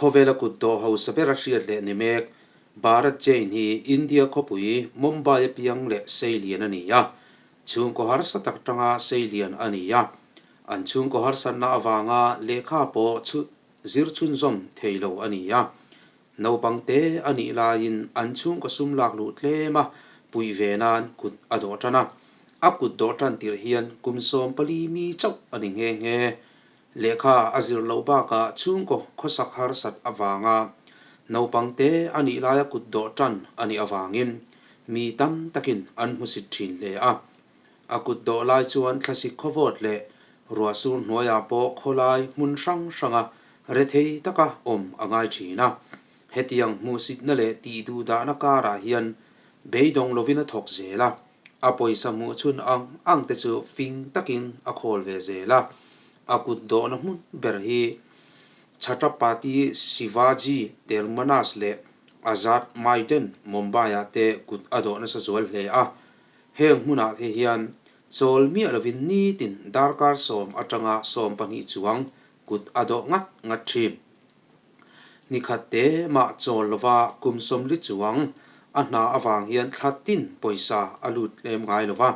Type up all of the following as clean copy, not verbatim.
Khawvela kut dawh hausa bera hriat leh ni mek Bharat Jain hi India khawpui Mumbai-a piang leh seilian a ni a. Chhungkaw harsa tak tanga seilian a ni a. An chhungkaw harsatna avanga lehkha pawh zir chhunzawm thei lo a ni a. Naupang te a nih laiin an chhungkaw sum lak luh tlem a puih ve nan kut a dawh tan a. A kut dawh tan tirh hian kum 14 mi chauh a ni nghe nghe. Lehkha a zir loh bakah chhungkaw khawsak harsat avanga naupang te a nih laia kut dawh tan a nih avangin mi tam takin an hmusit thin hle a. A kut dawh lai chuan thlasik khawvawt leh ruahsur hnuaiah pawh khawlai hmun hrang hranga rethei taka awm a ngai thin a. Hetiang hmuhsitna leh tihduhdahna karah hian beidawng lovin a thawk zel a. A pawisa hmuh chhun ang ang te chu fing takin a khawl ve zel a, a kut dawhna hmun ber hi Chhatrapati Shivaji Terminus leh Azad Maidan Mumbai-ah te kut a dawh nasa zual hle a. Heng hmunah te hian chawl miah lovin nitin darkar 10 atanga 12 chuang kut a dawh ngat ngat thin. Nikhat te mah chawl lova kum 40 chuang a hna avang hian thla tin pawisa a lut lem ngai lova.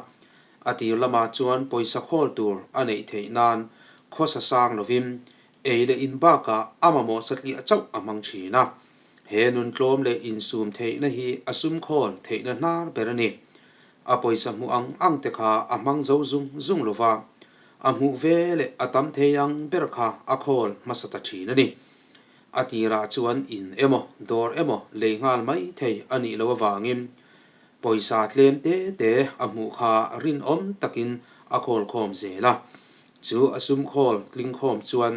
A tir lamah chuan pawisa khawl tur a neih theih nan khawsa sang lovin ei leh in bakah a mamawh satliah chauh a hmang thin a. He nun tlawm leh insum theihna hi a sum khawl theihna hnar ber a ni. A pawisa hmuh ang ang te kha a hmang zo zung zung lova, a hmuh ve leh a tam thei ang ber kha a khawl hmasa ta thin a ni. A tirah chuan in emaw dawr emaw lei nghal mai thei a nih loh avangin pawisa tlem te te a hmuh kha rinawm takin a khawl khawm zel a. Chu a sum khawl tling khawm chuan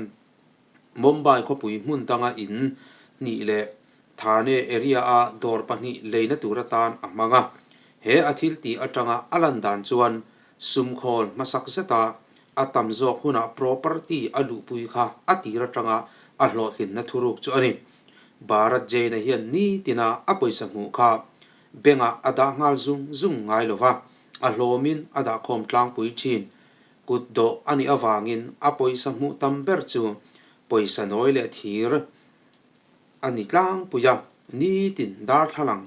Mumbai khawpui hmun danga in hnih leh Thane area-a dawr pahnih leina tur atan a hmang a. He a thil tih atanga a lan dan chuan sum khawl hmasak zeta a tam zawk hunah property a luhpui kha a tir atanga a hlawhtlinna thuruk chu a ni. Bharat Jain-a hian nitina a pawisa hmuh kha bank-ah a dah nghal zung zung ngai lova, a hlawmin a dahkhawm tlangpui thin. Kut dawh a nih avangin a pawisa hmuh tam ber chu pawisa nawi leh thir a ni tlangpui a, nitin darthlalang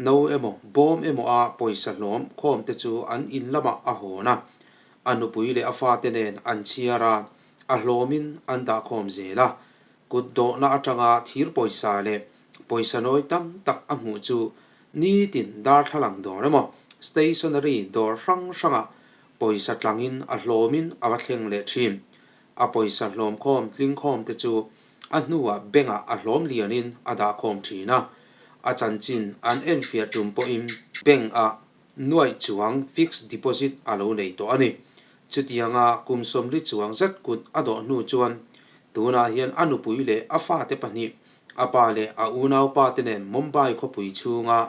no emaw bawm emaw a pawisa hlawm khawm te chu an in lamah a hawn a, a nupui leh a fate nen an chhiar a, a hlawmin an dah khawm zel a. Kut dawhna atanga thir pawisa leh pawisa nawi tam tak a hmuh chu nitin darthlalang dawr emaw stationery dawr hrang hrangah Pawisa tlangin a hlawmin a va thleng leh thin. A pawisa hlawmkhawm tlingkhawm te chu a hnuah bank-ah a hlawm lianin a dahkhawm thin a. A chanchin an enfiah tum pawhin bank-ah nuaih chuang fixed deposit a lo nei tawh a ni. Chutianga kum 40 chuang zet kut a dawh hnu chuan tunah hian a nupui leh a fate pahnih, a pa leh a unaupa te nen Mumbai khawpui chhunga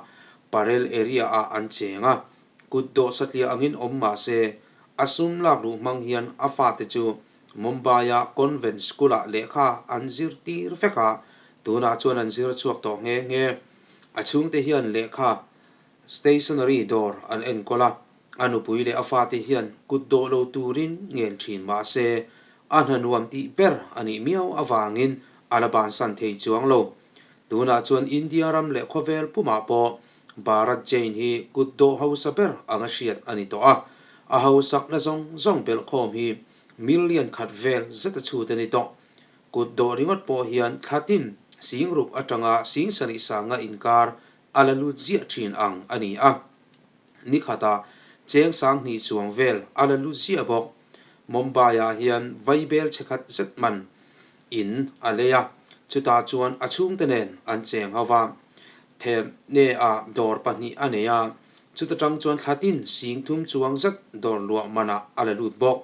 Parel area-ah an cheng a. Kut dawh satliah angin awm mah se, a sum lak luh hmang hian a fate chu Mumbai-a convent school-ah lehkha an zirtir vek a, tunah chuan an zir chhuak tawh nghe nghe. A chhungte hian lehkha stationery dawr an enkawl a, a nupui leh a fate hian kut dawh lo turin ngen thin mah se, a hna nuam tih ber a nih miau avangin a la bansan thei chuang lo. Tunah chuan India ram leh khawvel pumah pawh Bharat Jain hi kut dawh hausa ber anga hriat a ni tawh a, a hausakna zawng zawng belhkhawm hi million khat vel zeta chhut a ni tawh. Kut dawh ringawt pawh hian thla tin sing ruk atanga sing sarih sanga inkar a la lut ziah thin ang a ni a. Ni khatah cheng 2000 chuang vel a la lut ziah bawk. Mumbai-ah hian vaibel chhe khat zet man in a lei a, chutah chuan a chhungte nen an cheng ho va. Therne-ah dawr pahnih a nei a, chuta tang chuan thla tin 3000 chuang zet dawr luah manah a la lut bawk.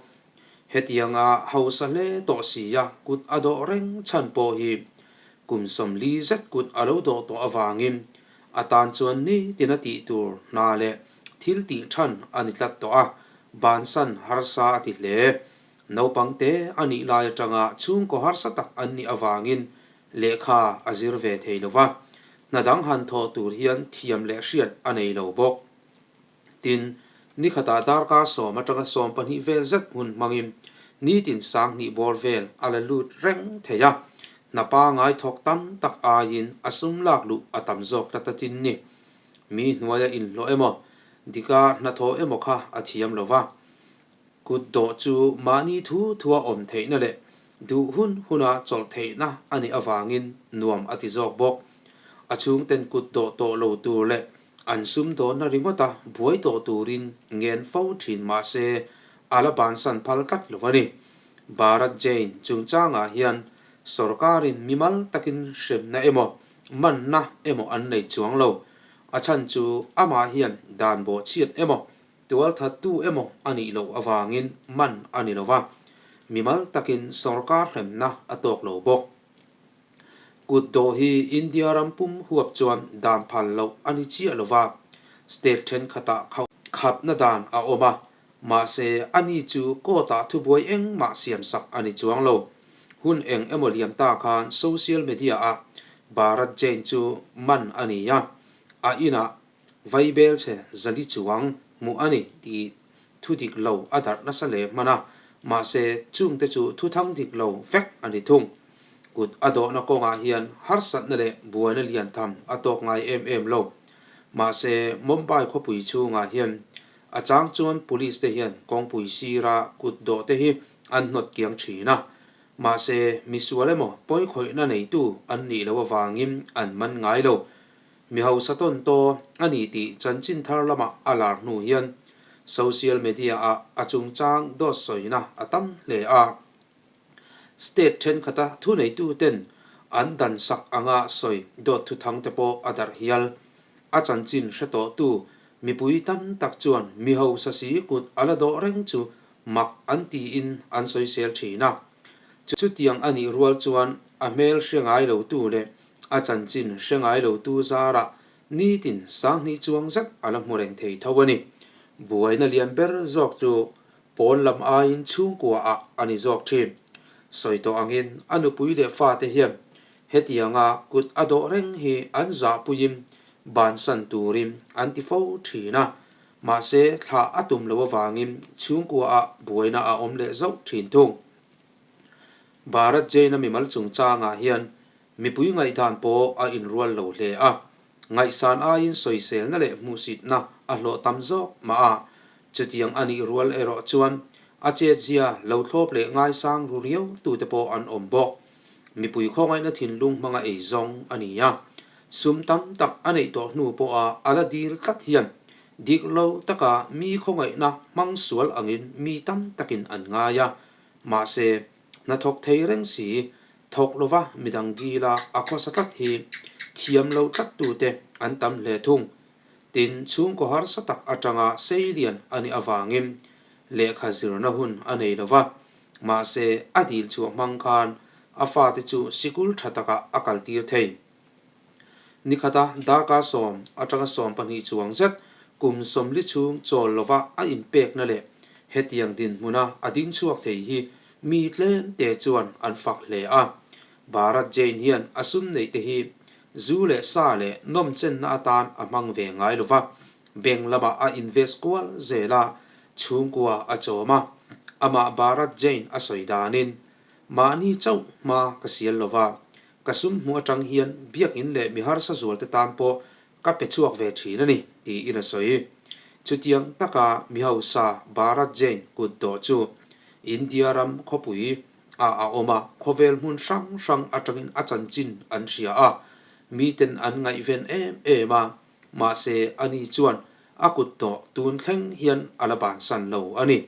Hetianga hausa hle tawh si a kut a dawh reng chhan pawh hi kum 40 zet kut a lo dawh tawh avangin a tan chuan nitin a tih tur hna leh thil tih than a ni tlat tawh a, bansan harsa a ti hle. Naupang te a nih lai atanga chhungkaw harsa tak an nih avangin lehkha a zir ve thei lo va, hna dang han thawh tur hian thiam leh hriat a nei lo bawk. Tin, ni khatah darkar 10 atanga 12 vel zet hun hmangin nitin 2000 bawr vel a la lut reng thei a. Hna pangai thawk tam tak aiin a sum lak luh a tam zawk tlat a tin ni. Mi hnuaia inhlawh emaw, dika hnathawh emaw kha a thiam lo va. Kut dawh chu mahni thu thua awm theihna leh duh hun huna chawlh theihna a nih avangin nuam a ti zawk bawk. A chhungten kut dawh tawh lo tur leh an sumdawnna ringawta buai tawh turin ngen fo thin mah se a la bansan phal tlat lo a ni. Bharat Jain chungchangah hian sorkarin mimal takin hremna emaw manna emaw an nei chuang lo. A chhan chu amah hian dan bawhchhiat emaw Tualthattu emaw a nih loh avangin man a ni lo va, mimal takin sorkar hremna a tawk lo bawk. Kut dawh hi India ram pum huap chuan dan phal loh a ni chiah lo va, state thenkhatah khapna dan a awm a, mahse a ni chu court-ah thubuai engmah siamsak a ni chuang lo. Hun eng emaw liam ta khan social media-ah Bharat Jain chu man a ni a, a inah Vaibel che zali chuang hmuh a ni tih thu dik lo a darh nasa leh hman a, mahse chungte chu thu thang dik lo vek a ni thung. Kut a dawhna kawngah hian harsatna leh buaina lian tham a tawk ngai em em lo. Mahse Mumbai khawpui chhungah hian a chang chuan police te hian kawngpui sira kut dawh te hi an hnawt kiang thin a, mahse misual emaw pawikhawihna neitu an nih loh avangin an man ngai lo. Mi hausa tawn taw a ni tih chanchin thar lamah a lar hnu hian social media-ah a chungchang dawt sawina a tam hle a. State thenkhat-a thuneituten an dan sak anga sawi dawt thuthang te pawh a darh hial. A chanchin hre tawhtu mipui tam tak chuan mi hausa si kut a la dawh reng chu mak an tiin an sawisel thin a. Chutiang a nih rual chuan a hmel hre ngai lotu leh A chanchin hre ngai lo tu zarah nitin sanghnih chuang zet a la hmu reng thei tho a ni. Buaina lian ber zawk chu pawn lam aiin chhungkua ah a ni zawk thin. Sawi tawh angin a nupui leh fate hian hetianga kut a dawh reng hi an zahpuiin bansan turin an ti fo thin a, mahse thlah a tum lo avangin chhungkua ah buaina a awm leh zauh thin thung. Bharat Jain-a mimal chungchangah hian mipui ngaihdan pawh a inrual lo hle a, ngaihsan aiin sawiselna leh hmuhsitna a hlawh tam zawk mah a, chutiang a nih rual erawh chuan a chetzia lo thlawp leh ngaisang ru riau tute pawh an awm bawk. Mipui khawngaihna thinlung hmanga ei zawng a ni a, sum tam tak a neih tawh hnu pawha a la dil tlat hian dik lo taka mi khawngaihna hmang sual angin mi tam takin an ngai a, Mahse, hnathawk thei reng si, thawk lova midang dila a khawsa tlat hi thiam lo tlattute an tam hle thung. Tin, chhungkaw harsa tak atanga seilian a nih avangin lehkha zirna hun a nei lova, mahse a dil chhuah hmang khan a fate chu sikul tha takah a kaltir thei. Nikhata darkar sawm atanga 12 chuang zet kum 40 chhung chawl lova a inpekna leh hetiang dinhmuna a ding chhuak thei hi mi tlem te chuan an fak hle a. Bharat Jain hian a sum neih te hi zu leh sa leh nawmchenna atan a hmang ve ngai lova, bank lamah a invest kual zel a, chhungkua a chawm a. Amah Bharat Jain a sawi danin, Mahni chauh hma ka sial lova, Ka sum hmuh atang hian biakinn leh mi harsa zualte tan pawh ka pe chhuak ve thin a ni, tiin a sawi. Chutiang taka mi hausa Bharat Jain kut dawh chu India ram khawpui ah a awm a, khawvel hmun hrang hrang atangin a chanchin an hria a, miten an ngaihven em em a, mahse ani chuan a kut dawh tun thleng hian a la bansan lo a ni.